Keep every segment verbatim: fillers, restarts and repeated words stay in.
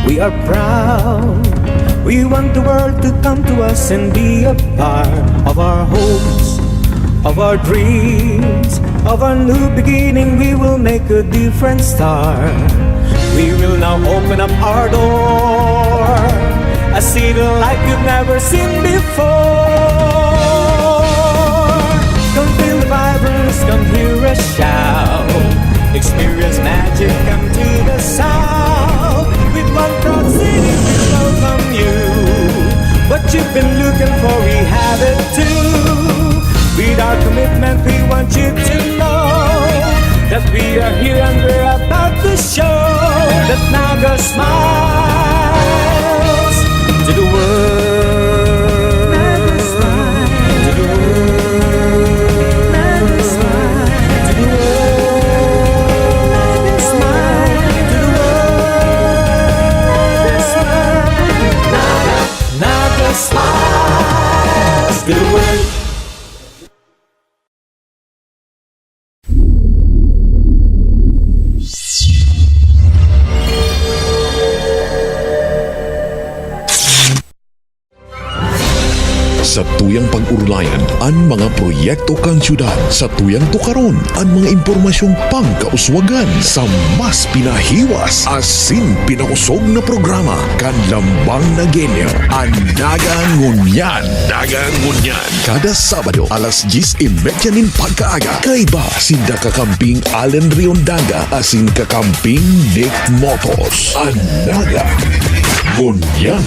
We are proud. We want the world to come to us and be a part of our hopes, of our dreams, of our new beginning. We will make a different start. We will now open up our door, a city like you've never seen before. Come feel the vibrance, come hear us shout. Experience magic, come to the south. With one proud city, we welcome you. What you've been looking for, we have it too. With our commitment, we want you to know that we are here and we're about to show that Naga smiles to the world. To the world. To the world. Naga smiles to the world. Satuyang pag-orolayan an mga proyekto kan syudad. Satuyang tukaron an mga impormasyong pangkauswagan sa mas pinahiwas asin pinakusog na programa kan Lambang Nagenyo, an Naga Ngunyan. Naga Ngunyan. Kada Sabado, alas dyes y media nin pagkaaga, kaiba sinda kakamping Allen Riondanga asin kakamping Nick Motos. An Naga Ngunyan.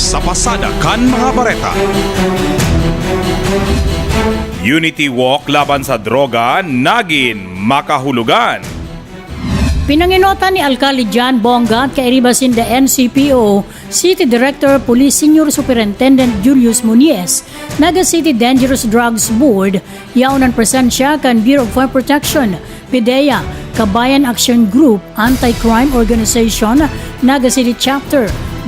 Sa pasada kan mga bareta. Unity Walk laban sa droga nagin makahulugan. Pinangenotan ni Alkalde John Bongat kairiba sinda N C P O City Director Police Senior Superintendent Julius Muniez, Naga City Dangerous Drugs Board, yaon an presensya kan Bureau of Fire Protection, PDEA, Kabayan Action Group, Anti-Crime Organization, Naga City Chapter,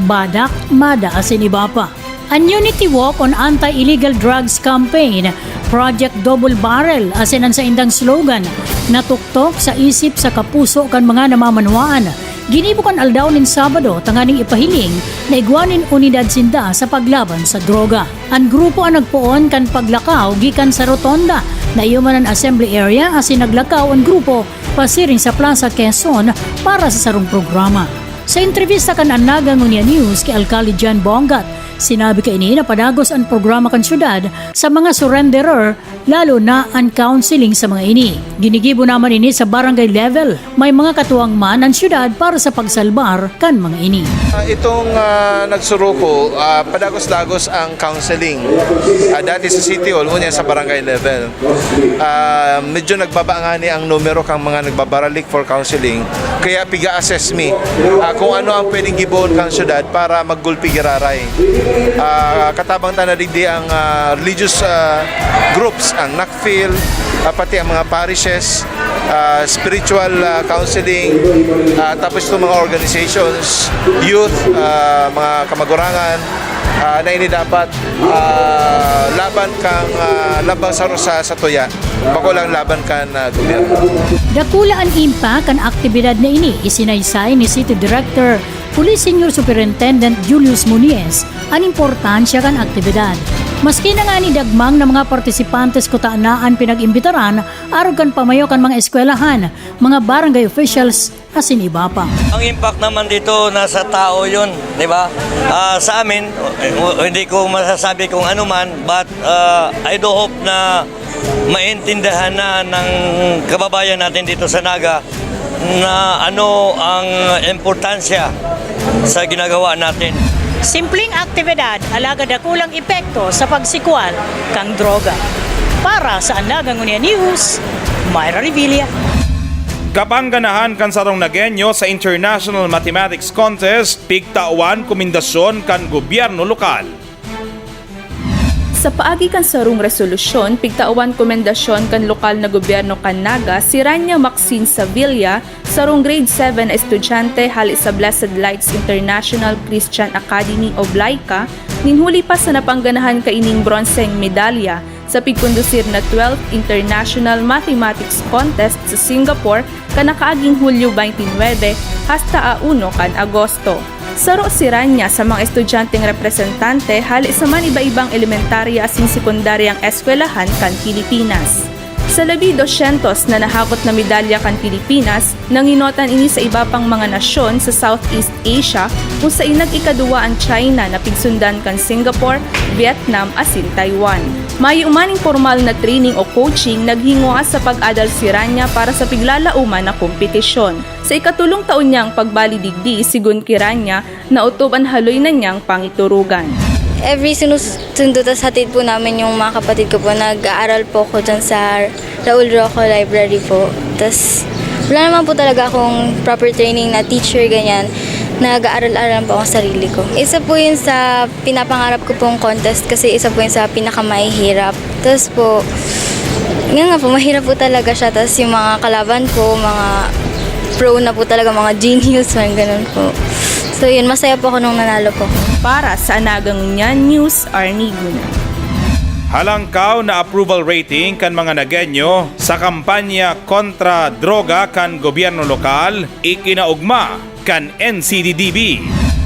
BADAC, MADA asin iba pa. An Unity Walk on Anti-Illegal Drugs Campaign, Project Double Barrel asin an saindang slogan, natuktok sa isip saka puso kan mga namamanwaan. Ginibo kan aldaw nin Sabado tanganing ipahiling na igwa nin unidad sinda sa paglaban sa droga. An grupo an nagpoon kan paglakaw gikan sa Rotonda na iyo man an Assembly Area asin naglakaw an grupo pasiring sa Plaza Quezon para sa sarong programa. Sa entrebista kan An Naga Ngunyan News ki Alkalde John Bongat, sinabi kaini na padagos an programa kan syudad sa mga surrenderer, lalo na an counseling sa mga ini. Ginigibo naman ini sa barangay level. May mga katuwang man an syudad para sa pagsalbar kan mga ini. Ah, itong, ah, nagsuruko, ah, padagos-dagos ang counseling. Ah, dati sa City Hall, ngunyan sa barangay level. Ah, medyo nagbaba ngani ang numero kan mga nagbabaralik for counseling. Kaya piga-assess mi, ah, kung ano ang pwedeng gibohon kan syudad para maggulpi giraray. Ah, katabang ta na digdi ang, ah, religious, ah, groups, ang NACFIL, ah, pati ang mga parishes, ah, spiritual, ah, counseling, ah, tapos itong mga organizations, youth, ah, mga kamagurangan, ah, na ini dapat, ah, laban kan, ah, lambang sa, sa, sa tuya, bako lang laban kan, ah, gobyerno. Dakula an impact kan aktibidad na ini, isinaysay ni City Director, Police Senior Superintendent Julius Muniez, an importansya kan aktibidad. Maski na ngani dagmang na mga partisipantes kuta na an pinag-imbitaran, arog kan pamayo kan mga eskwelahan, mga barangay officials, asin iba pa. Ang impact naman dito, nasa tao yun, di ba? Ah, sa amin, eh, w-, hindi ko masasabi kung ano man, but, ah, I do hope na maintindihan na ng kababayan natin dito sa Naga na ano ang importansya sa ginagawa natin. Simpleng aktibidad, alagad dakulang epekto sa pagsikwal kan droga. Para sa An Naga Ngunyan News, Myra Revilla. Kapangganahan kan sarong Nagueño sa International Mathematics Contest, pigtawan komendasyon kan gobyerno lokal. Sa paagi kan sarong resolusyon, pigtawan komendasyon kan lokal na gobyerno kan Naga si Rania Maxine Sevilla, sarong grade seven na estudyante hale sa Blessed Lights International Christian Academy o BLICA, nin huli pa sa napangganahan kaining bronseng medalya sa pigkondusir na twelfth International Mathematics Contest sa Singapore kan nakaaging Hulyo twenty-nine hasta a uno kan Agosto. Saro si Rania sa mga estudyanteng representante hale sa man iba-ibang elementarya asin sekundaryang eskwelahan kan Pilipinas. Sa labi dosyentos na nahakot na medalya kan Pilipinas, nanginotan ini sa iba pang mga nasyon sa Southeast Asia, kung sain nag-ikaduwa an China na pigsundan kan Singapore, Vietnam asin Taiwan. Mayo man nin pormal na training o coaching, naghingwa sa pag-adal si Rania para sa piglalaoman na kompetisyon. Sa ikatolong taon niyang pagbali digdi, sigon ki Rania, naotob an haloy na niyang pangiturugan. Every sinusundo tas hatid po namin yung mga kapatid ko po. Nag-aaral po ako dyan sa Raul Roco Library po. Tas wala naman po talaga akong proper training na teacher, ganyan. Nag-aaral-aral lang po ako sa sarili ko. Isa po yun sa pinapangarap ko pong contest kasi isa po yun sa pinakamahihirap. Tas po, yun nga po, mahirap po talaga siya. Tas yung mga kalaban po, mga pro na po talaga, mga genius, mga ganun po. So yun, masaya po ako nung nanalo po ako. Para sa Anaga Ngunyan News, Arnie Guna. Halangkaw na approval rating kan mga Nagueño sa kampanya kontra droga kan gobyerno lokal, ikinaogma kan N C D D B.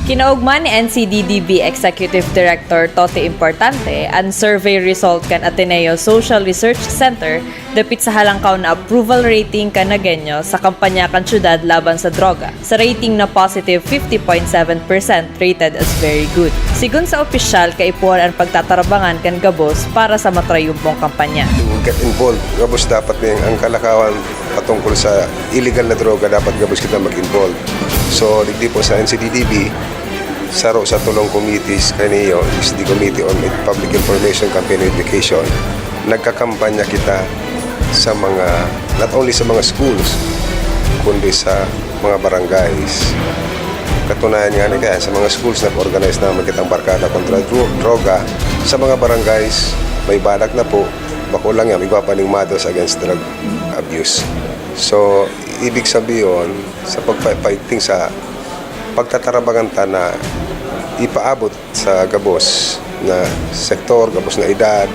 Kinaogma ni N C D D B Executive Director Tote Importante an survey result kan Ateneo Social Research Center dapit sa halangkaw na approval rating kan Nagueño sa kampanya kan syudad laban sa droga, sa rating na positive fifty point seven percent rated as very good. Sigon sa opisyal, kaipuhan an pagtatarabangan kan gabos para sa matrayumpong kampanya. To get involved, gabos dapat ning ang kalakawan patungkol sa illegal na droga, dapat gabos kita mag-involve. So, digdi po sa N C D D B, saro sa tolong committees kaniyo is the Committee on Public Information, Campaign and Education. Nagkakampanya kita sa mga, not only sa mga schools, kundi sa mga barangays. Katunayan nga ni kaya, sa mga schools, nag-organize naman kitang barkada kontra dro-, droga. Sa mga barangays, may barak na po, bako lang yan, igwa pa ning models against drug abuse. So, ibig sabihin, sa pagpa-, fighting sa pagtatarabangan ta na ipaabot sa gabos na sektor, gabos na edad,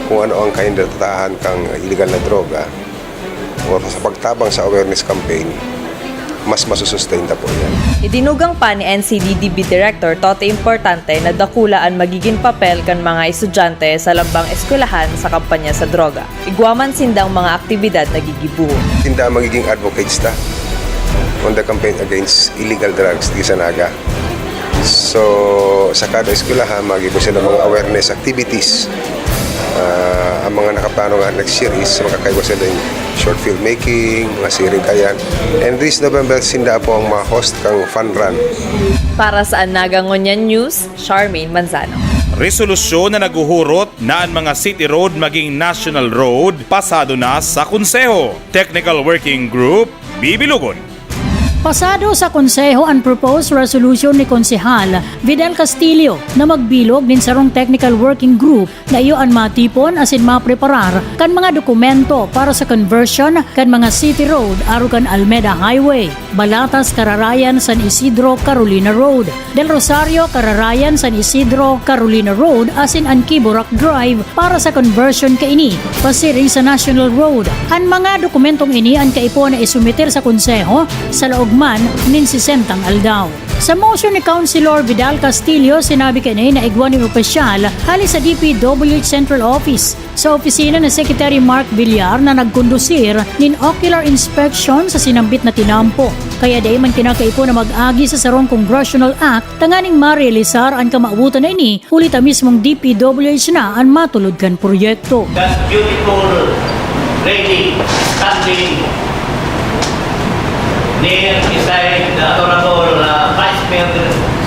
kung ano ang kahindatatahan kang illegal na droga, o sa pagtabang sa awareness campaign, mas masusustain ta po yan. Idinugang pa ni N C D D B Director Tote Importante na dakula an magiging papel kan mga estudyante sa lambang eskwelahan sa kampanya sa droga. Igwa man sindang mga aktibidad na gigibohon. Sinda ang magiging advocates ta on the campaign against illegal drugs di sa Naga. So, sa kada eskwelahan, magibo sila mga awareness activities. Ah, ang mga nakaplano nga next year is makakaiba sila yung short filmmaking, mga siring kayan. And this November, sinda po ang ma-host kang fun run. Para sa Anaga Ngunyan News, Charmaine Manzano. Resolusyon na naghuhurot na an mga city road maging national road pasado na sa Konseho. Technical Working Group, bibilugon. Pasado sa Konseho an proposed resolution ni Konsehal Vidal Castillo na magbilog nin sarong technical working group na iyo an matipon asin mapreparar kan mga dokumento para sa conversion kan mga city road arog kan Almeda Highway, Balatas Kararayan San Isidro Carolina Road, Del Rosario Kararayan San Isidro Carolina Road asin an Kiborak Drive para sa conversion kaini pasiring sa National Road. An mga dokumentong ini an kaipuhan na isumiter sa Konseho sa laog man nin sesentang aldaw. Sa motion ni Councilor Vidal Castillo, sinabi kaini na igwa nin opisyal hali sa D P W H Central Office sa opisina ni Secretary Mark Villar na nagkondusir nin ocular inspection sa sinambit na tinampo. Kaya dai man kinakaipo na mag-agi sa sarong congressional act tanganing marealisar an kamawotan na ini, huli ta mismong D P W H na an matulod kan proyekto. That beautiful lady standing near beside the honorable, uh, Vice Mayor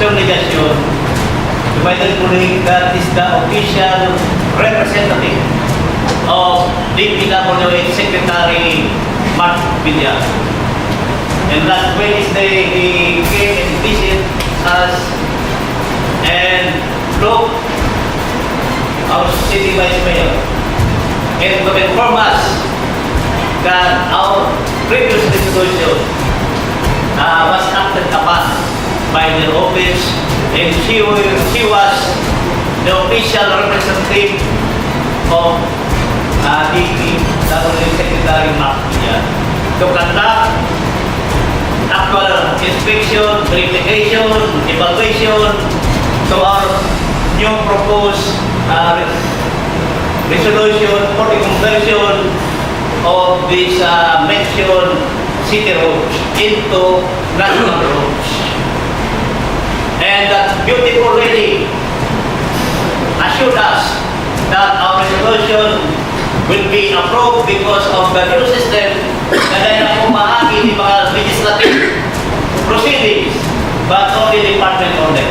Sir Legacion, to my dear colleague, that is the official representative of D P W H Secretary Mark Villar. And last Wednesday, he came and visit us and look our city vice mayor and to inform us that our previous resolution, uh, was acted upon by the office, and she wa-, she was the official representative of, uh, D P W Secretary Mark Villar to conduct actual inspection, verification, evaluation to our new proposed, uh, resolution for the conversion of this, uh, mentioned city roads into national roads. And that beautiful lady assured us that our resolution will be approved because of the new system na dai na po maagi ni mga legislative proceedings, but only department only.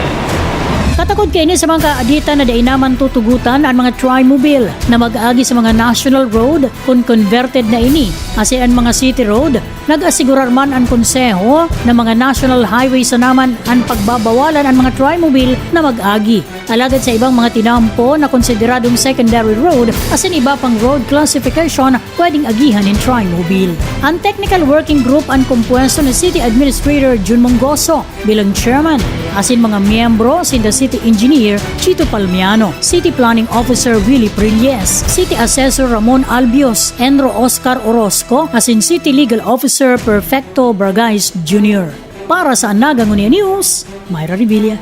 Katakod kaini sa mga kaaditan na dai naman tutugutan an mga trimobile na mag-agi sa mga national road kun converted na ini, asin an mga city road. Nag-asigurar man an Konseho na mga national highway sana man an pagbabawalan an mga trimobile na mag-agi. Alagad sa ibang mga tinampo na konsideradong secondary road asin iba pang road classification, pwedeng agihan nin trimobile. An technical working group an kompuesto ni City Administrator Jun Mongoso bilang chairman, asin mga miyembro sinda City Engineer Chito Palmiano, City Planning Officer Willie Prilles, City Assessor Ramon Albios, Enro Oscar Orozco, asin City Legal Officer Perfecto Bargais Junior. Para sa Naga Ngunyan News, Myra Revilla.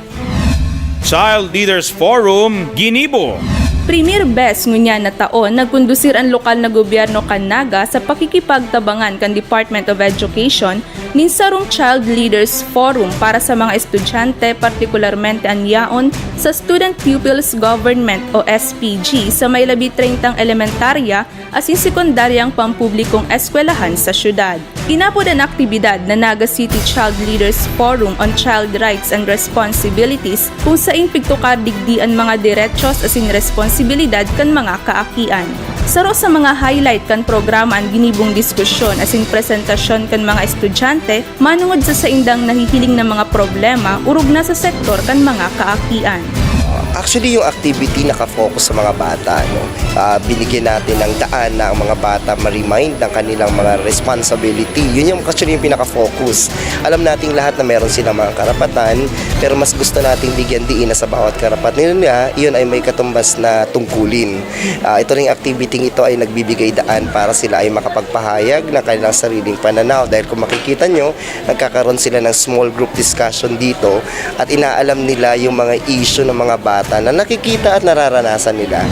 Child Leaders Forum, Ginibo. Premier bes ngunyan na taon, nagkondusir an lokal na gobyerno kan Naga sa pakikipagtabangan kan Department of Education nin sarong Child Leaders Forum para sa mga estudyante, partikularmente an yaon sa Student Pupils Government o S P G sa may labi treintang elementarya asin sekundaryang pampublikong eskwelahan sa syudad. Inapod an aktibidad na Naga City Child Leaders Forum on Child Rights and Responsibilities, kung sain pigtukar digdi an mga derechos asin responsibilidad kan mga kaakian. Saro sa mga highlight kan programa an ginibong diskusyon asin presentasyon kan mga estudyante manongod sa saindang nahihiling na mga problema orog na sa sektor kan mga kaakian. Actually, yung activity naka-focus sa mga bata, no? Ah, binigyan natin ng daan na ang mga bata ma-remind ng kanilang mga responsibility. Yun yung actually yung pinaka-focus. Alam nating lahat na meron silang mga karapatan, pero mas gusto nating bigyan diin na sa bawat karapatan nila, yun ay may katumbas na tungkulin. Ah, ito ring activity ito ay nagbibigay daan para sila ay makapagpahayag ng kanilang sariling pananaw. Dahil kung makikita nyo, nagkakaroon sila ng small group discussion dito at inaalam nila yung mga issue ng mga bata na nakikita at nararanasan nila.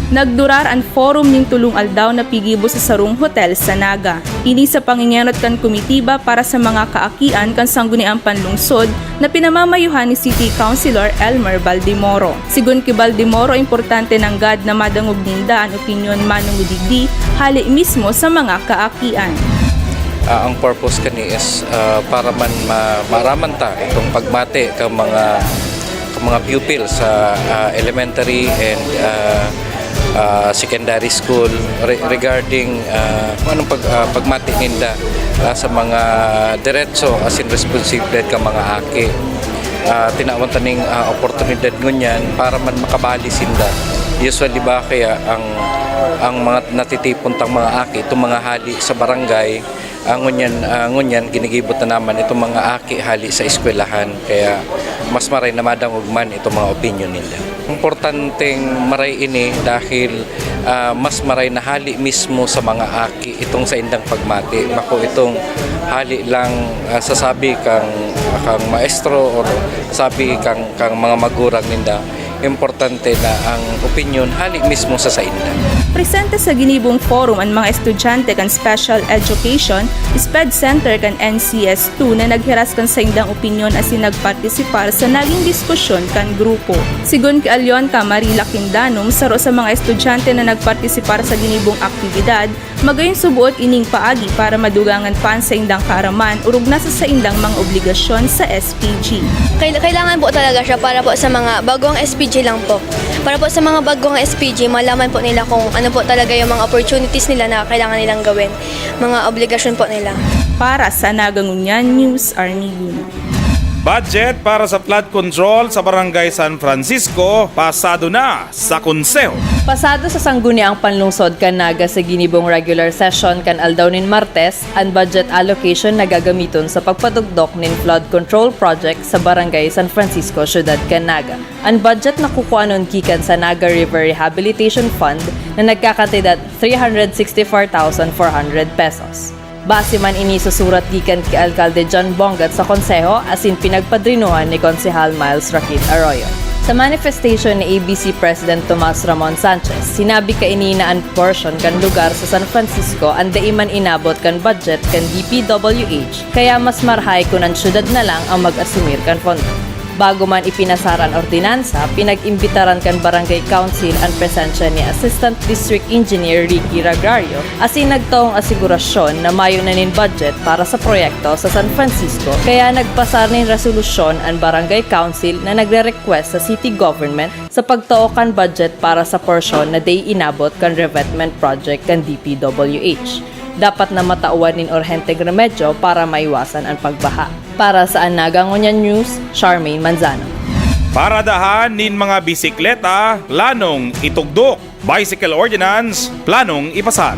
Nagdurar an forum nin tolong aldaw na pigibo sa sarong hotel sa Naga. Ini sa pangingenot kan komitiba para sa mga kaakian kan Sangguniang Panlungsod na pinamamayuhan ni City Councilor Elmer Baldemoro. Sigon ki Baldemoro, importante nanggad na madangog ninda an opinyon manongod digdi hale mismo sa mga kaakian. Ah, ang purpose kani is, ah, para man ma- maaraman ta itong pagmati ka mga ka mga pupil sa, ah, elementary and, ah, ah, secondary school re- regarding, ah, kung anong pag, ah, pagmati ninda, ah, sa mga diretso asin responsibilidad ka mga aki. Ah, tinawan ta ning, ah, oportunidad ngunyan para man makabali sinda. Usually ba kaya ang ang mga natitipon tang mga aki, itong mga hali sa barangay, ah, ngunyan, ah, ngunyan ginigibo ta naman itong mga aki hali sa eskwelahan. Kaya mas maray na madangog man itong mga opinyon nila. Importanteng maray ini dahil, ah, mas maray na hali mismo sa mga aki itong saindang pagmati. Bako itong hali lang, ah, sasabi kang, kang maestro or sabi kang, kang mga magurang ninda. Importante na ang opinyon hali mismo sa sainda. Presente sa ginibong forum an mga estudyante kan Special Education, SPED Center kan N C S two na naghiras kan saindang opinyon asin nagpartisipar sa naging diskusyon kan grupo. Sigon ki Alionca Marie Lakindanom, saro sa mga estudyante na nagpartisipar sa ginibong aktibidad, magayon suboot ining paagi para madugangan pa an saindang kaaraman orog na sa saindang mga obligasyon sa S P G. Kail- kailangan po talaga siya para po sa mga bagong S P G lang po. Para po sa mga bagong S P G, malaman po nila kung ano po talaga yung mga opportunities nila na kailangan nilang gawin, mga obligasyon po nila. Para sa Naga Ngunyan News, Army Luna. Budget para sa flood control sa Barangay San Francisco pasado na sa Konseho. Pasado sa Sangguniang Panlungsod kan Naga sa ginibong regular session kan aldaw nin Martes, an budget allocation na gagamiton sa pagpatukdok nin flood control project sa Barangay San Francisco, Syudad kan Naga. An budget na kukuanon gikan sa Naga River Rehabilitation Fund na nagkakantidad three hundred sixty-four thousand four hundred pesos. Base man ini sa surat gikan ki Alkalde John Bongat sa Konseho asin pinagpadrinuhan ni Konsehal Miles Rakit Arroyo. Sa manifestation ni A B C President Tomas Ramon Sanchez, sinabi kaini na an portion kan lugar sa San Francisco an dai man inabot kan budget kan D P W H, kaya mas marhay kun an syudad na lang ang mag-asumir kan pondo. Bago man ipinasar an ordinansa, pinag-imbitaran kan Barangay Council an presensya ni Assistant District Engineer Ricky Ragrario asin nagtaong asigurasyon na mayo na nin budget para sa proyekto sa San Francisco, kaya nagpasar nin resolusyon an Barangay Council na nagre-request sa City Government sa pagtao kan budget para sa porsyon na dai inabot kan revetment project kan D P W H. Dapat na matawan nin urhenteng remedyo para maiwasan an pagbaha. Para sa An Naga Ngunyan News, Charmaine Manzano. Paradahan nin mga bisikleta, planong itugdok. Bicycle Ordinance, planong ipasar.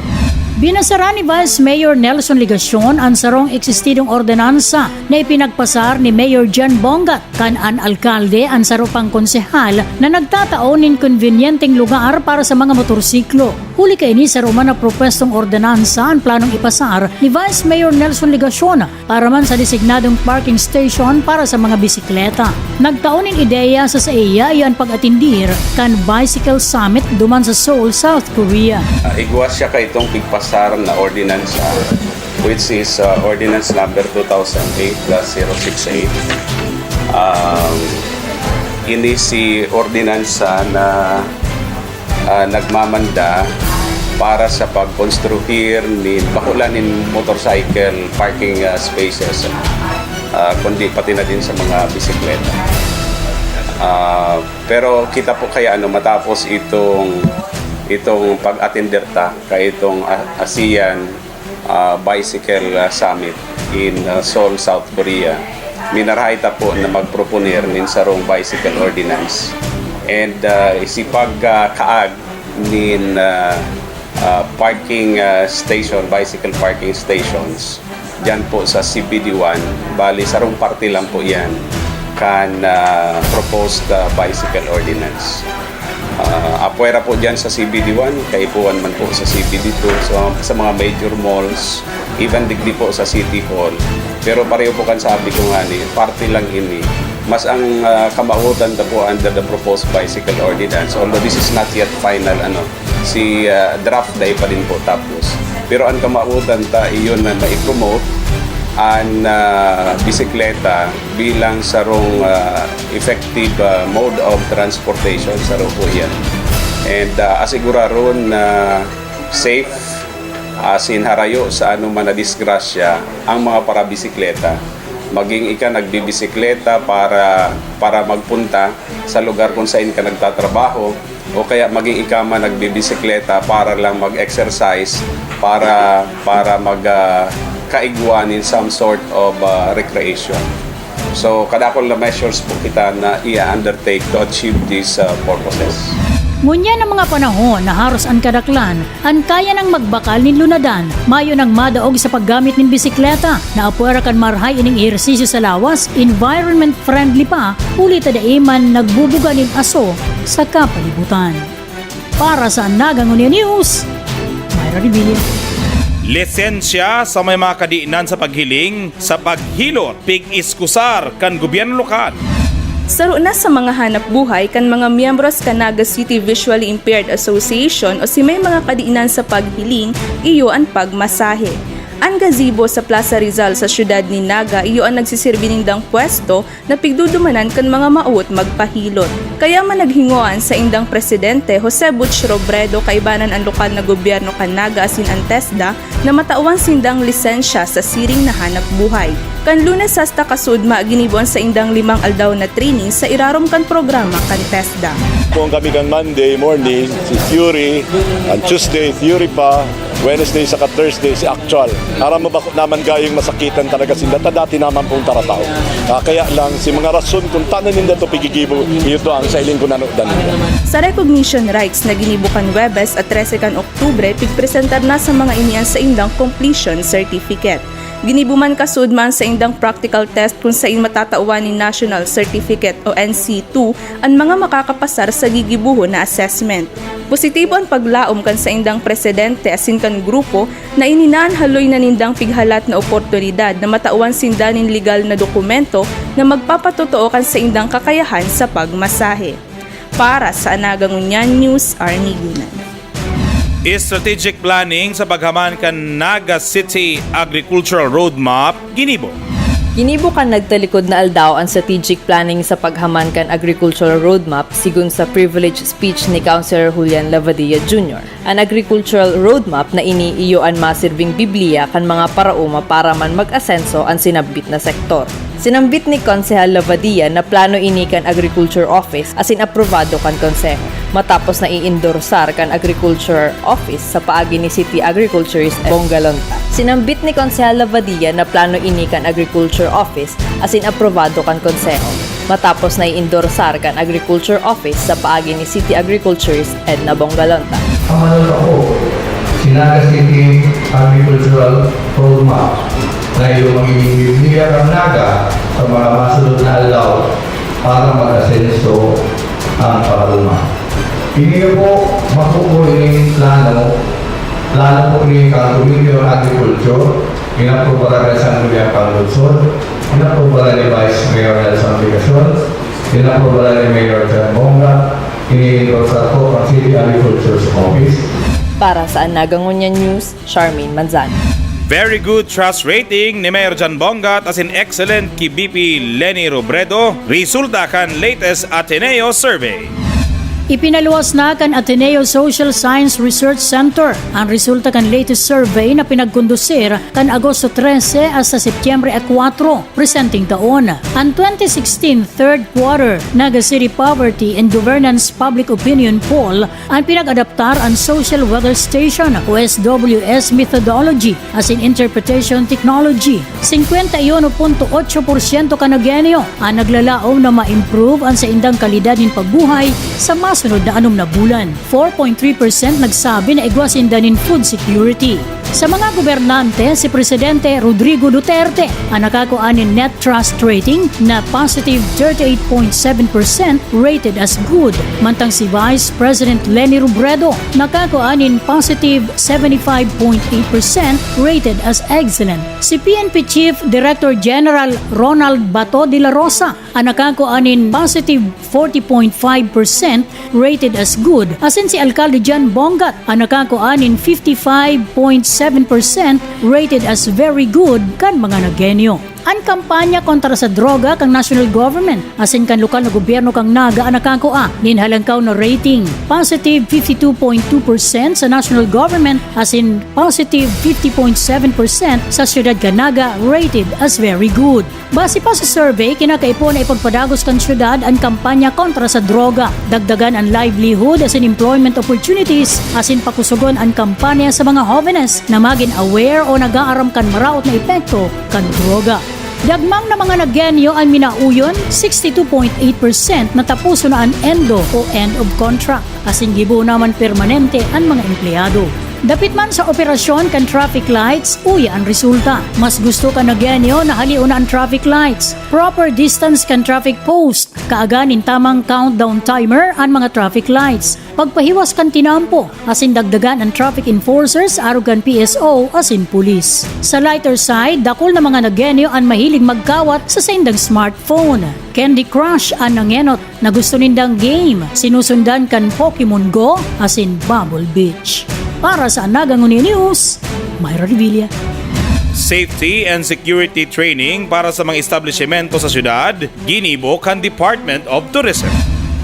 Binasaran ni Vice Mayor Nelson Legacion an sarong eksistidong ordinansa na ipinagpasar ni Mayor John Bongat kan an alkalde an saro pang konsehal na nagtatao nin konbinyenteng lugar para sa mga motorsiklo. Huli kaini saro man na propwestong ordinansa an planong ipasar ni Vice Mayor Nelson Legacion para man sa designadong parking station para sa mga bisikleta. Nagtao nin ideya sa saiya iyo an pag-atindir kan Bicycle Summit duman sa Seoul, South Korea. Ah, igwa siya kaitong pigpasar na ordinansa, which is ah, ordinance number two thousand eight dash zero six eight. Um, ini si ordinansa na ah, nagmamanda para sa pagkonstruir ni bakulan nin motorcycle parking ah, spaces, ah, kundi pati na din sa mga bisikleta. Ah, pero kita po kaya ano, matapos itong itong pag-atender ta kay itong ah, ASEAN ah, Bicycle ah, Summit in ah, Seoul, South Korea, minarahay ta po na magproponer nin sarong bicycle ordinance. And ah, isipag ah, kaag nin ah, ah, parking ah, station, bicycle parking stations, dyan po sa C B D one, bali sarong parte lang po yan kan ah, proposed ah, bicycle ordinance. Ah, apwera po dyan sa C B D one, kaipuhan man po sa C B D two, so, sa mga major malls, even digdi po sa City Hall. Pero pareho po kan sabi ko nga ni, parte lang ini. Mas ang ah, kamawotan ta po under the proposed bicycle ordinance, although this is not yet final, ano, si ah, draft dai pa din po tapos. Pero ang kamawotan ta iyon na ma-promote an ah, bisikleta bilang sarong ah, effective ah, mode of transportation, saro po yan. And ah, asiguraron na safe, asin harayo sa anuman na disgrasya ang mga parabisikleta. Maging ika nagbibisikleta para para magpunta sa lugar kung saan ka nagtatrabaho, o kaya maging ika man nagbibisikleta para lang mag-exercise, para para mag ah, kaigwa nin some sort of ah, recreation. So kadakol na measures po kita na i-undertake to achieve these ah, purposes. Ngunyan na mga panahon na haros an kadaklan an kaya nang magbakal nin lunadan, mayo nang madaog sa paggamit nin bisikleta na apwera kan marhay ining ehersisyo sa lawas, environment friendly pa, huli ta dai man nagbubuga nin aso sa kapalibutan. Para sa Naga Ngunyan News, Myra Revilla. Lisensya sa may mga kadinan sa paghiling, sa paghilot, pig-iskusar kan gobyerno lokal. Saro na sa mga hanap buhay kan mga miyembros kan Naga City Visually Impaired Association o si may mga kadiinan sa paghiling, iyo an pagmasahe. An gazebo sa Plaza Rizal sa siyudad nin Naga iyo an nagsisirbi nindang pwesto na pigdudumanan kan mga maot magpahilot. Kaya man naghingoa an saindang presidente, Jose Butch Robredo, kaibanan an lokal na gobyerno kan Naga asin an TESDA na matawan sindang lisensya sa siring na hanap buhay. Kan Lunes hasta kasuodma ginibo an saindang limang aldaw na training sa irarom kan programa kan TESDA. Kung kami kan Monday morning, si theory, ang Tuesday, theory pa, Wednesday saka Thursday, si actual. Aram mo ba kung naman gayong masakitan talaga sinda, ta dati naman pong taratao. Ah, kaya lang, si mga rason kung tanan ninda to pigigibo, iyo to ang sa iling kung ano dan nila. Sa recognition rites na ginibo kan Huwebes at trese kan Oktubre, pigpresentar na sa mga ini an saindang completion certificate. Ginibo man kasuodma an saindang practical test kung sain matatawan nin National Certificate o N C two an mga makakapasar sa gigibohon na assessment. Positibo an paglaom kan saindang presidente asin kan grupo na ini na an haloy na nindang pighalat na oportunidad na matawan sinda nin legal na dokumento na magpapatotoo kan saindang kakayahan sa pagmasahe. Para sa Anaga Ngunyan News, Army Gunan. Strategic planning sa paghaman kan Naga City Agricultural Roadmap ginibo. Ginibo kan nagtalikod na aldaw an strategic planning sa paghaman kan Agricultural Roadmap, sigon sa privilege speech ni Councilor Julian Lavadia Junior. An Agricultural Roadmap na ini iyo an masirbing Biblia kan mga paraoma para man mag-asenso an sinambit na sektor. Sinambit ni Konsehal Lavadia na plano ini kan Agriculture Office asin aprobado kan Konseho, matapos na i-endorsar kan Agriculture Office sa paagi ni City Agriculturist Bongalonta. Sinambit ni Konsehal Lavadia na plano ini kan Agriculture Office asin aprobado kan Konseho, matapos na i-endorsar kan Agriculture Office sa paagi ni City Agriculturist Edna Bongalonta. Ang ano pa po, si Naga City Agricultural Roadmap na iyo magiging Biblia kan Naga sa mga masunod na aldaw para mag-asenso ang paraoma. Ini po, makukuha ining plano, plano po ni Council Committee on Agriculture, inaprobaran na sa Sangguniang Panlungsod, inaprobaran ni Vice Mayor Nelson Vigacion, inaprobaran ni Mayor John Bonga, ini-endorse po ang City Agriculture's Office. Para sa Anaga Ngunyan News, Charmaine Manzano. Very good trust rating ni Mayor John Bongat asin excellent ki B P Leni Robredo, resulta kan latest Ateneo Survey. Ipinaluwas na kan Ateneo Social Science Research Center an resulta kan latest survey na pinagkondusir kan Agosto trese hasta Setyembre a kwatro, presenteng taon. An twenty sixteen third quarter Naga City Poverty and Governance Public Opinion Poll an pinag-adaptar an Social Weather Station o S W S methodology asin interpretation technology. Singkwenta y uno punto otso porsyento kan Nagueño an naglalaom na ma-improve an saindang kalidad nin pagbuhay sa masunod na anom na bulan. Four point three percent nagsabi na igwa sinda nin food security. Sa mga gobernante, si Presidente Rodrigo Duterte an nakakua nin net trust rating na positive thirty-eight point seven percent rated as good, mantang si Vice President Leni Robredo nakakua nin positive seventy-five point eight percent rated as excellent. Si P N P Chief Director General Ronald Bato de la Rosa an nakakua nin positive forty point five percent rated as good, asin si Alkalde John Bongat an nakakua nin fifty-five point seven percent rated as very good kan mga Nagueño. An kampanya kontra sa droga kan national government asin kan lokal na gobyerno kan Naga an nakakua nin halangkaw na rating, positive fifty-two point two percent sa national government asin positive fifty point seven percent sa siyudad kan Naga, rated as very good. Base pa sa survey, kinakaipo na ipagpadagos kan syudad an kampanya kontra sa droga, dagdagan an livelihood asin employment opportunities, asin pakusogon an kampanya sa mga hovenes na magin aware o nag-aaram kan maraot na epekto kan droga. Dagmang na mga Nagueño an minauyon, sixty-two point eight percent nataposon na an ENDO o end of contract, asin gibo naman permanente an mga empleyado. Dapit man sa operasyon kan traffic lights, uya an resulta. Mas gusto kan Nagueño na halion na an traffic lights, proper distance kan traffic post, kaaga nin tamang countdown timer an mga traffic lights, pagpahiwas kan tinampo, asin dagdagan an traffic enforcers arog kan P S O asin pulis. Sa lighter side, dakul na mga Nagueño an mahilig magkawat sa saindang smartphone, Candy Crush an nangenot na gusto nindang game, sinusundan kan Pokemon Go asin Bubble Beach. Para sa Anaga Ngunyan News, Myra Revilla. Safety and security training para sa mga establishmento sa syudad, ginibo kan Department of Tourism.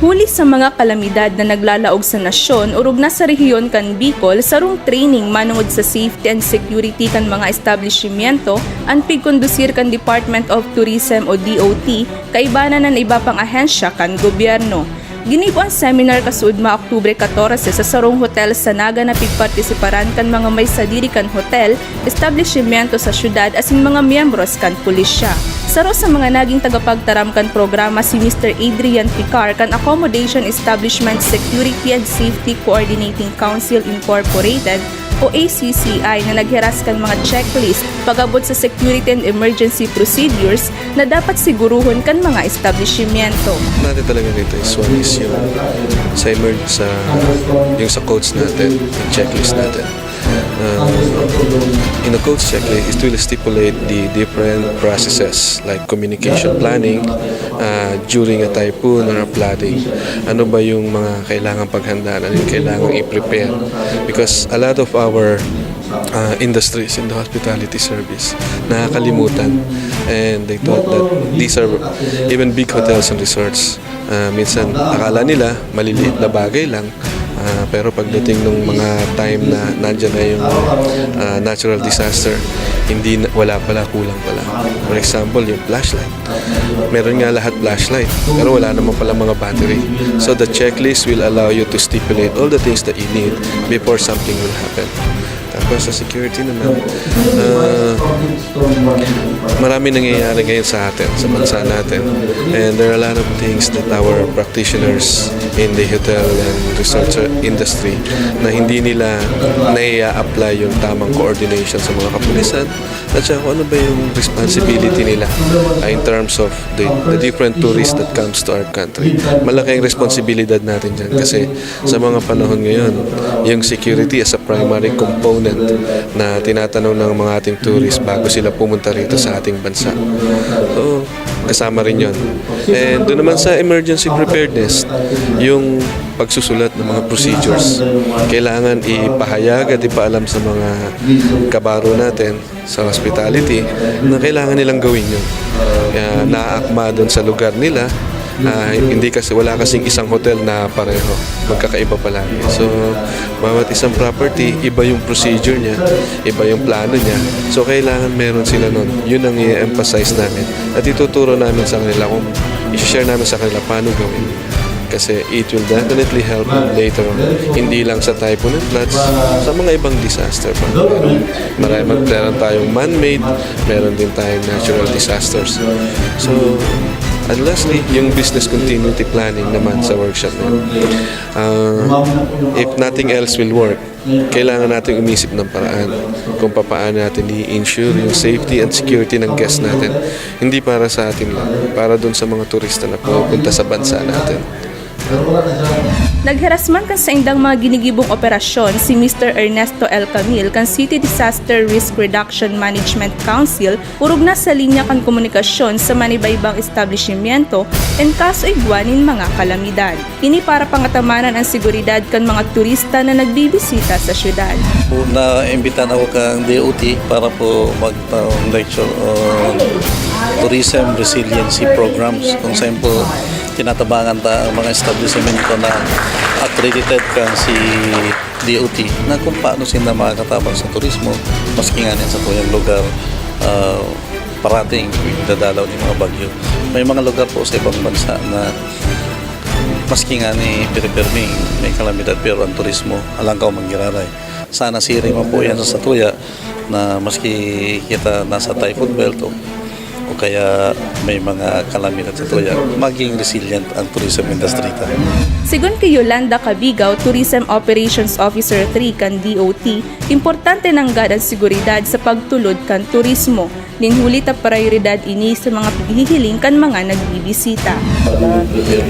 Huli sa mga kalamidad na naglalaog sa nasyon, orog na sa rehiyon kan Bicol, sarong training manungod sa safety and security kan mga establishmento an pigkondusir kan Department of Tourism o D O T, kaiba na nan iba pang ahensya kan gobyerno. Ginibo an seminar kasuodma Oktubre katorse sa sarong hotel sa Naga na pigpartisiparan kan mga may sadiri kan hotel, establishmento sa syudad asin mga miyembros kan pulisya. Saro sa mga naging tagapagtaram kan programa si Mister Adrian Picar kan Accommodation Establishment Security and Safety Coordinating Council Incorporated o A C C I na naghiras kan mga checklist pag-abot sa security and emergency procedures na dapat siguruhon kan mga establishmento. Natin talaga dito is one is yung sa emerge sa yung sa codes natin, yung checklist natin. Uh, in a codes checklist, it will stipulate the different processes like communication planning uh, during a typhoon or a flooding. Ano ba yung mga kailangan paghandaan, ano yung kailangan i-prepare? Because a lot of our uh, industries in the hospitality service nakakalimutan, and they thought that these are even big hotels and resorts. Uh, minsan akala nila maliliit na bagay lang, uh, pero pagdating nung mga time na nandyan na yung uh, natural disaster, hindi na, wala pala, kulang pala. For example, yung flashlight. Meron nga lahat flashlight, pero wala naman pala mga battery. So the checklist will allow you to stipulate all the things that you need before something will happen. Tapos sa security naman, uh, marami nangyayari ngayon sa atin, sa bansa natin. And there are a lot of things that our practitioners in the hotel and resort industry na hindi nila nai-apply yung tamang coordination sa mga kapulisan at saka kung ano ba yung responsibility nila uh, in terms of the, the different tourists that comes to our country. Malaki ang responsibilidad natin dyan kasi sa mga panahon ngayon, yung security as a primary component na tinatanong ng mga ating tourists bago sila pumunta rito sa ating bansa. So, kasama rin yon. And doon naman sa emergency preparedness, yung pagsusulat ng mga procedures. Kailangan ipahayag at ipaalam sa mga kabaro natin sa hospitality na kailangan nilang gawin yun. Kaya naaakma doon sa lugar nila, ah, hindi kasi, wala kasing isang hotel na pareho. Magkakaiba palagi. So, bawat isang property, iba yung procedure niya, iba yung plano niya. So, kailangan meron sila nun. Yun ang i-emphasize namin. At ituturo namin sa kanila kung i-share namin sa kanila paano gawin. Kasi it will definitely help later on. Hindi lang sa typhoon and floods, sa mga ibang disaster pa. Marami, meron tayong man-made, meron din tayong natural disasters. So, and lastly, yung business continuity planning naman sa workshop na yun. Ah, if nothing else will work, kailangan natin umisip ng paraan kung papaano natin i-ensure yung safety and security ng guests natin. Hindi para sa atin lang, para dun sa mga turista na pumupunta sa bansa natin. Naghiras man kan saindang mga ginigibong operasyon si Mister Ernesto L. Camil kan City Disaster Risk Reduction Management Council, orog na sa linya kan komunikasyon sa manibaybang establishmento en kaso igwa nin mga kalamidad. Ini para pangatamanan an seguridad kan mga turista na nagbibisita sa syudad. Naimbitahan ako kang D O T para po mag-lecture on tourism resiliency programs, kung saan po tinatabangan ta ang mga establishmento na accredited kan si D O T na kung paano sila makakatabang sa turismo, maski nga sa tuyang lugar, ah, parating dadalaw ng mga bagyo. May mga lugar po sa ibang bansa na maski nga ni piripirmi may kalamidad, pero ang turismo alangkaw manggiraray. Sana siring man po yan sa satuya na maski kita nasa typhoon belt o, o kaya may mga kalamidad sa satuya, maging resilient ang tourism industry ta. Sigon ki Yolanda Cabigaw, Tourism Operations Officer three kan D O T, importante nanggad an seguridad sa pagtulod kan turismo. Nin huli ta prayoridad ini sa mga paghihiling kan mga nagbibisita.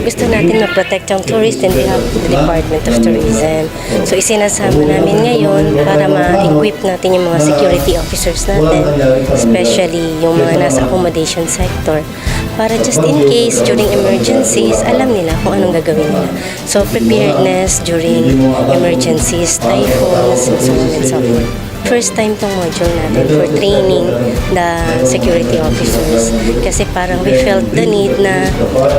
Gusto natin ma-protect ang tourist in behalf of the Department of Tourism. So isinasama namin ngayon para ma-equip natin yung mga security officers natin, especially yung mga nasa accommodation sector. Para just in case during emergencies, alam nila kung anong gagawin nila. So preparedness during emergencies, typhoons, and so on and so forth. First time tong module natin for training the security officers. Kasi parang we felt the need na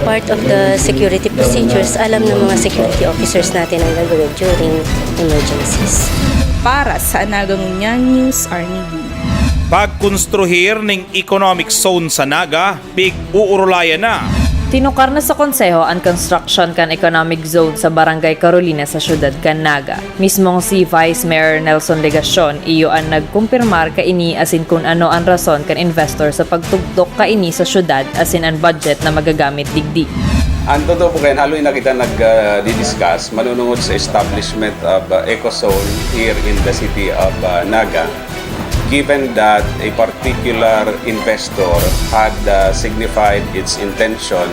part of the security procedures, alam ng mga security officers natin ang gagawin during emergencies. Para sa Naga Ngunyan News, Arnie Guin. Pagkonstruhir ning economic zone sa Naga, pig-uurulayan na. Tinukar na sa Konseho an construction kan economic zone sa Barangay Carolina sa siyudad kan Naga. Mismong si Vice Mayor Nelson Legacion iyo an nagkumpirmar kaini asin kun ano an rason kan investor sa pagtugtok kaini sa siyudad asin an budget na magagamit digdi. Ang totoo po kayan, haloy na kita nag-discuss manunungod sa establishment of uh, EcoZone here in the city of uh, Naga. Given that a particular investor had uh, signified its intention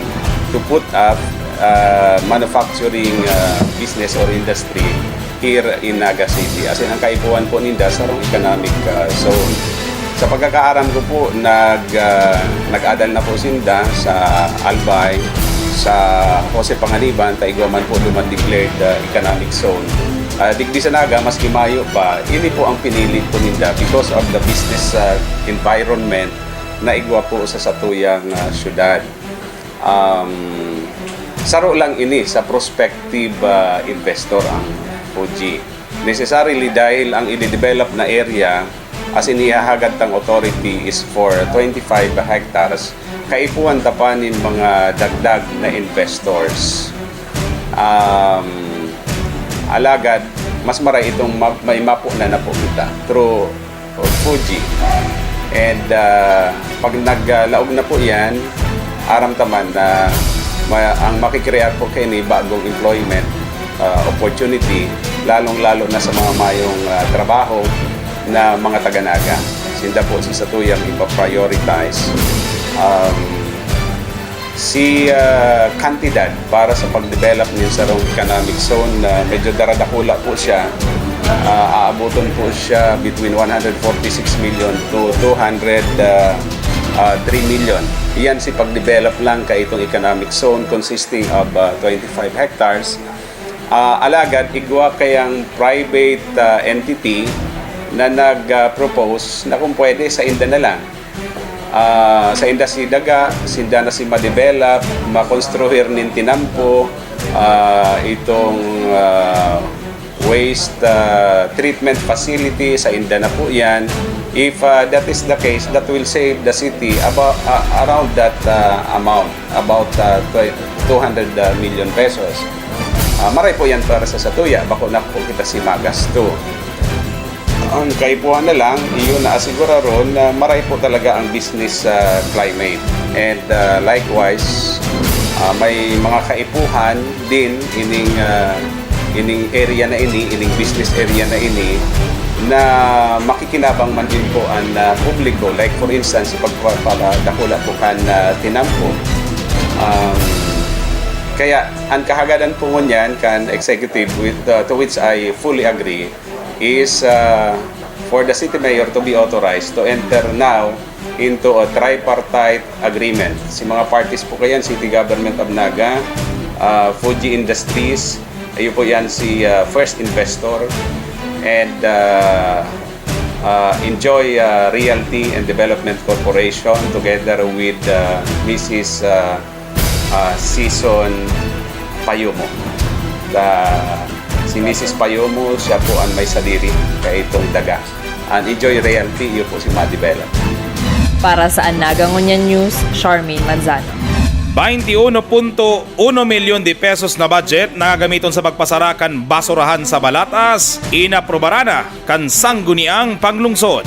to put up uh, manufacturing uh, business or industry here in Naga City. As in, ang kaipuhan po ninda sarong economic uh, zone. Sa pagkakaaram ko po, nag, uh, nag-adal na po sinda sa Albay, sa Jose Panganiban, ta igwa man po duman declared uh, economic zone. Uh, digdi sa Naga, maski mayo pa, ini po ang pinili po ninda because of the business uh, environment na igwa po sa satuyang uh, syudad. Um, saro lang ini sa prospective uh, investor ang Fuji. Necessarily dahil ang i-develop na area as in ihahagad tang authority is for twenty-five hectares, kaipuhan ta pa nin mga dagdag na investors. Um, alagad, mas maray itong ma- may mapo na na po kita through Fuji. And uh, pag naglaog na po yan, aram ta man na ma- ang makikreate po kaini bagong employment uh, opportunity, lalong-lalo na sa mga mayong uh, trabaho na mga taga-Naga. Sinda po si satuyang ipa-prioritize. Um, si uh, kantidad para sa pag-develop ng sarong economic zone, uh, medyo daradakula po siya. Uh, aabuton po siya between one hundred forty-six million to two hundred uh, uh, three million. Iyan si pag-develop lang ka itong economic zone consisting of uh, twenty-five hectares. Uh, alagad igwa kayang private uh, entity na nag-propose na kung pwede sa inda na lang. Uh, sa inda si daga, sinda na si ma-develop, makonstruhir nin tinampo, uh, itong uh, waste uh, treatment facility, sa inda na po yan. If uh, that is the case, that will save the city about uh, around that uh, amount, about uh, tw- two hundred million pesos. Uh, maray po yan para sa satuya, bako na po kita si magasto. Ang kaipuhan na lang, iyon na asiguraron na maray po talaga ang business uh, climate. And uh, likewise, uh, may mga kaipuhan din ining uh, ining area na ini, ining business area na ini na makikinabang man din po ang uh, publiko. Like for instance, pagpapadakula po kan uh, tinampo. Um, kaya ang kahagadan po ngunyan kan executive with, uh, to which I fully agree is uh, for the city mayor to be authorized to enter now into a tripartite agreement. Si mga parties po kayan, City Government of Naga, uh, Fuji Industries, ayo po yan si uh, First Investor, and uh, uh, Enjoy uh, Realty and Development Corporation together with uh, Missus Uh, uh, Season Payomo. The, si Missus Payomo, siya po ang may sadiri kaitong daga. Ang Enjoy Realty, iyo po si Madi Bella. Para sa Anaga Ngunyan News, Charmaine Manzano. Bainti uno punto uno milyon de pesos na budget na gagamiton sa pagpasara kan basurahan sa Balatas, inaprobaran na kan Sangguniang Panglungsod.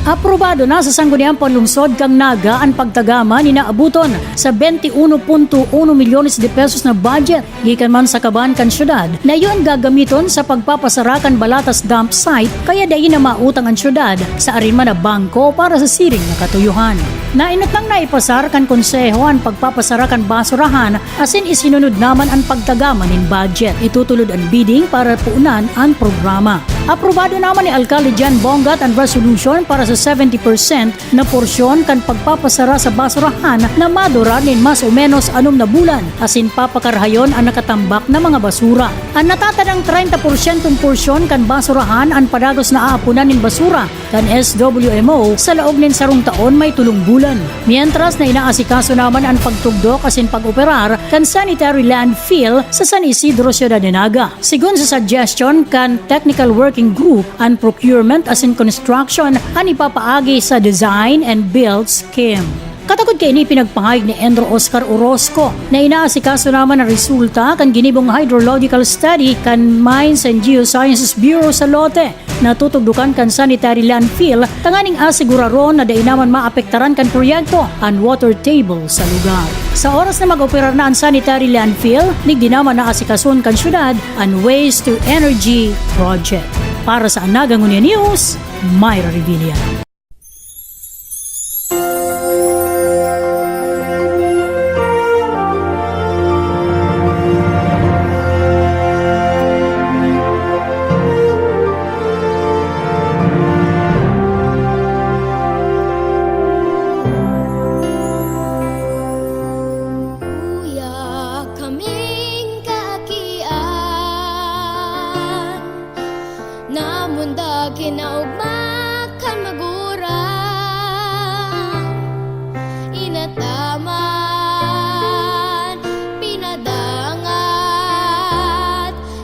Aprobado na sa Sangguniang Panlungsod kan Naga an pagtagama ni naabuton sa bainti uno punto uno milyones de pesos na budget gikan man sa kaban kan syudad na iyon gagamiton sa pagpapasara kan Balatas dump site, kaya dai na mautang an syudad sa arin man na bangko para sa siring na katuyohan. Nainot nang naipasar kan Konseho an pagpapasara kan basurahan asin isinunod naman an pagtagama nin budget. Itutulod an bidding para puunan an programa. Aprobado naman ni Alkalde Jan Bongat an resolution para sa seventy percent na porsyon kan pagpapasara sa basurahan na madurar nin mas o menos anom na bulan, asin papakarahayon an nakatambak na mga basura. An natatadang treinta porsyentong porsyon kan basurahan an padagos na aaponan nin basura kan S W M O sa laog nin sarong taon may tolong bulan. Mientras na inaasikaso naman an pagtugdok asin pag-operar kan sanitary landfill sa San Isidro, Ciudad de Naga. Sigon sa suggestion kan Technical Working Group, an procurement asin construction an ipapaagi sa design and build scheme. Katakod kaini, pinagpahayag ni Enro Oscar Orozco na inaasikaso naman ang resulta kan ginibong hydrological study kan Mines and Geosciences Bureau sa lote na tutugdokan kan sanitary landfill tanganing asiguraron na dai naman maapektaran kan proyekto an water table sa lugar. Sa oras na mag-operar na an sanitary landfill, digdi naman naasikason kan syudad an waste to energy project. Para sa Anaga Ngunyan News, Myra Revilla. Uya kaming kaakian, namundag kinaugma kan magurang. Inataman, pinadangat,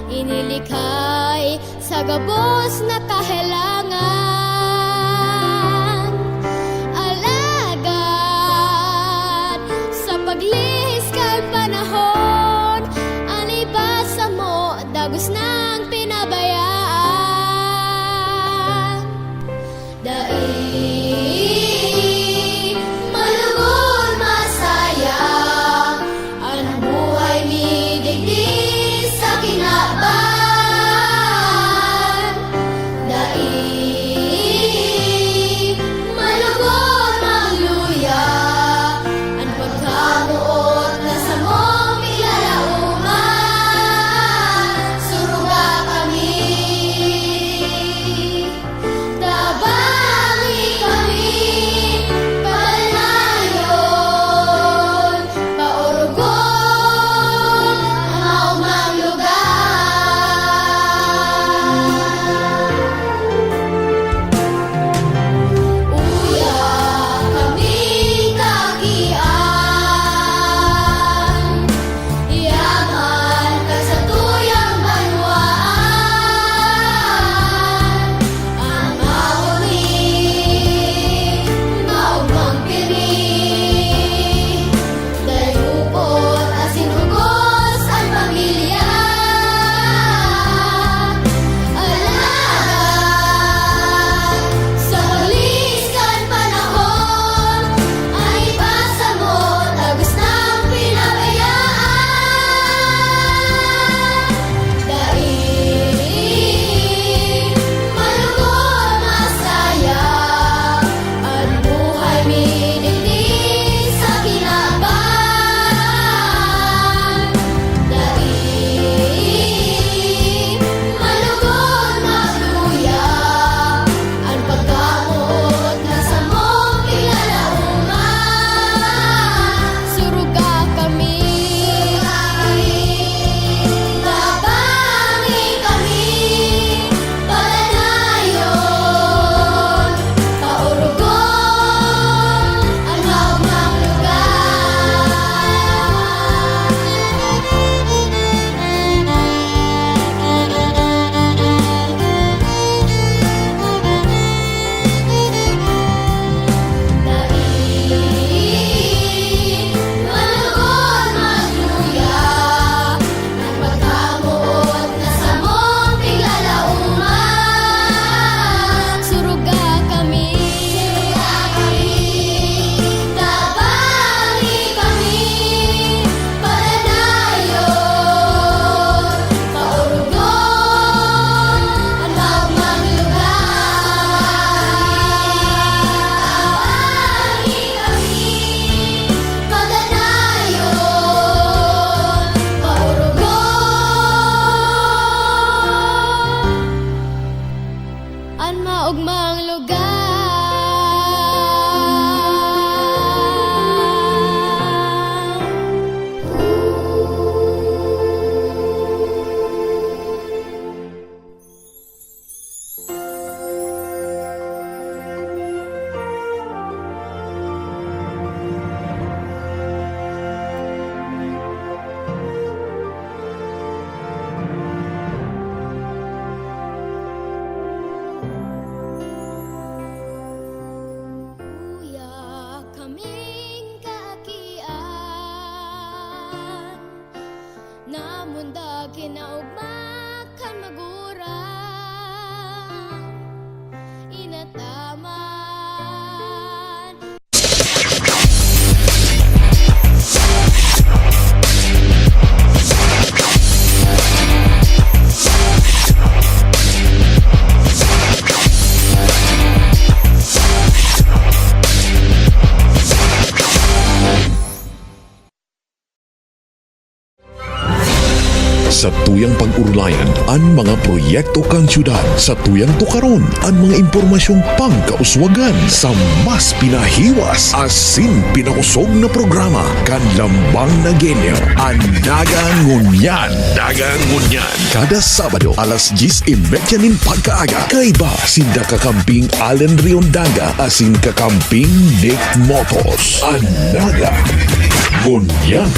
inilikhay sa gabos na kahelangan. Alagad sa paglihis kan panahon, an iba samo dagos nang pinabayaan. Dai malugod masaya an buhay mi digdi sa kinaban. Naugma kan magurang, inataman. Satuyang pag-orolayan an mga proyekto kan syudad. Satuyang tukaron an mga impormasyong pangkauswagan sa mas pinahiwas asin pinakusog na programa kan Lambang Nagueño, an Daga Ngunyan. Daga Ngunyan. Kada Sabado, alas dyes y media nin pagkaaga, kaiba sinda kakamping Allen Riondaga asin kakamping Nick Motos. An Daga Ngunyan.